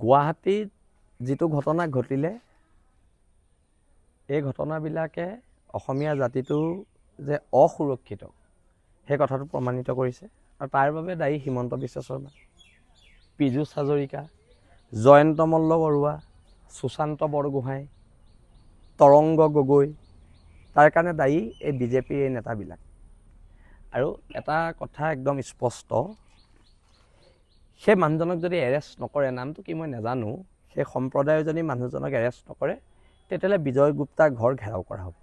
গুৱাহাটীত যিটো ঘটনা ঘটিলে, এই ঘটনাবিলাকে অসমীয়া জাতিটো যে অসুৰক্ষিত সেই কথাটো প্ৰমাণিত কৰিছে। আৰু তাৰ বাবে দায়ী হিমন্ত বিশ্ব শৰ্মা, পীযুষ হাজৰিকা, জয়ন্ত মল্ল বৰুৱা, সুশান্ত বৰগোহাঁই, তৰংগ গগৈ, তাৰ কাৰণে দায়ী এই বিজেপিৰ এই নেতাবিলাক। আৰু এটা কথা একদম স্পষ্ট, সেই মানুহজনক যদি এৰেষ্ট নকৰে, নামটো কি মই নাজানো, সেই সম্প্ৰদায়ৰ যদি মানুহজনক এৰেষ্ট নকৰে তেতিয়াহ'লে বিজয় গুপ্তাৰ ঘৰ ঘেৰাও কৰা হ'ব।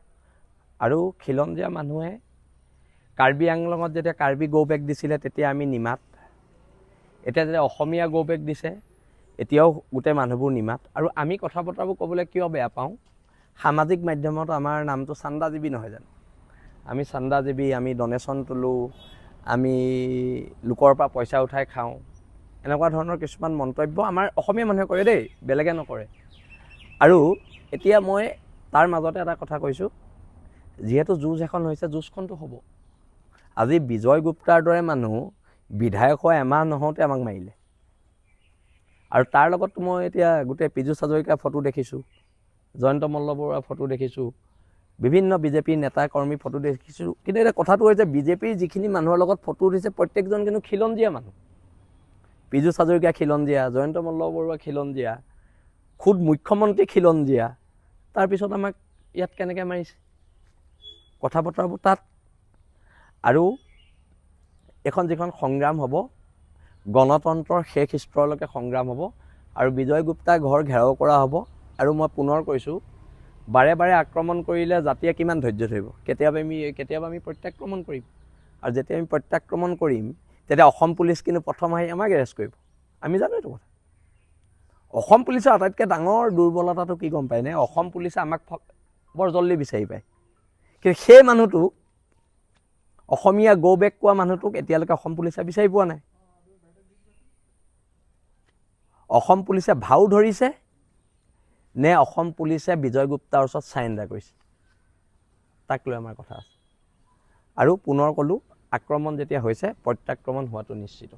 আৰু খিলঞ্জীয়া মানুহে কাৰ্বি আংলঙত যেতিয়া কাৰ্বি গ' বেক দিছিলে তেতিয়া আমি নিমাত, এতিয়া যেতিয়া অসমীয়া গ' বেক দিছে এতিয়াও গোটেই মানুহবোৰ নিমাত। আৰু আমি কথা বতৰাবোৰ ক'বলৈ কিয় বেয়া পাওঁ, সামাজিক মাধ্যমত আমাৰ নামটো চান্দাজীৱী নহয় জানো? আমি চান্দাজীৱী, আমি ডনেশ্যন তোলোঁ, আমি লোকৰ পৰা পইচা উঠাই খাওঁ, এনেকুৱা ধৰণৰ কিছুমান মন্তব্য আমাৰ অসমীয়া মানুহে কৰে দেই, বেলেগে নকৰে। আৰু এতিয়া মই তাৰ মাজতে এটা কথা কৈছোঁ, যিহেতু যুঁজ এখন হৈছে, যুঁজখনটো হ'ব। আজি বিজয় গুপ্তাৰ দৰে মানুহ বিধায়ক হোৱা এমাহ নহওঁতে আমাক মাৰিলে। আৰু তাৰ লগত মই এতিয়া গোটেই পীযুষ হাজৰিকাৰ ফটো দেখিছোঁ, জয়ন্ত মল্ল বৰুৱাৰ ফটো দেখিছোঁ, বিভিন্ন বিজেপিৰ নেতা কৰ্মীৰ ফটো দেখিছোঁ। কিন্তু এতিয়া কথাটো হৈছে, বিজেপিৰ যিখিনি মানুহৰ লগত ফটো উঠিছে প্ৰত্যেকজন কিন্তু খিলঞ্জীয়া মানুহ। পীযুষ হাজৰিকা খিলঞ্জীয়া, জয়ন্ত মল্ল বৰুৱা খিলঞ্জীয়া, খুদ মুখ্যমন্ত্ৰী খিলঞ্জীয়া, তাৰপিছত আমাক ইয়াত কেনেকৈ মাৰিছে? কথা বতৰাবোৰ তাত। আৰু এইখন যিখন সংগ্ৰাম হ'ব, গণতন্ত্ৰৰ শেষ স্তৰলৈকে সংগ্ৰাম হ'ব আৰু বিজয় গুপ্তাৰ ঘৰ ঘেৰাও কৰা হ'ব। আৰু মই পুনৰ কৈছোঁ, বাৰে বাৰে আক্ৰমণ কৰিলে জাতিয়ে কিমান ধৈৰ্য ধৰিব? কেতিয়াবা আমি প্ৰত্যাক্ৰমণ কৰিম। আৰু যেতিয়া আমি প্ৰত্যাক্ৰমণ কৰিম তেতিয়া অসম পুলিচ কিন্তু প্ৰথম আহি আমাক এৰেষ্ট কৰিব। আমি জানো এইটো কথা। অসম পুলিচৰ আটাইতকৈ ডাঙৰ দুৰ্বলতাটো কি গম পায়নে? অসম পুলিচে আমাক বৰ জল্দি বিচাৰি পায়, কিন্তু সেই মানুহটোক, অসমীয়া গ' বেক কোৱা মানুহটোক এতিয়ালৈকে অসম পুলিচে বিচাৰি পোৱা নাই। অসম পুলিচে ভাও ধৰিছে নে অসম পুলিচে বিজয় গুপ্তাৰ ওচৰত চাৰেণ্ডাৰ কৰিছে, তাক লৈ আমাৰ কথা আছে। আৰু পুনৰ ক'লোঁ, আক্ৰমণ যেতিয়া হৈছে প্ৰত্যাক্ৰমণ হোৱাটো নিশ্চিত।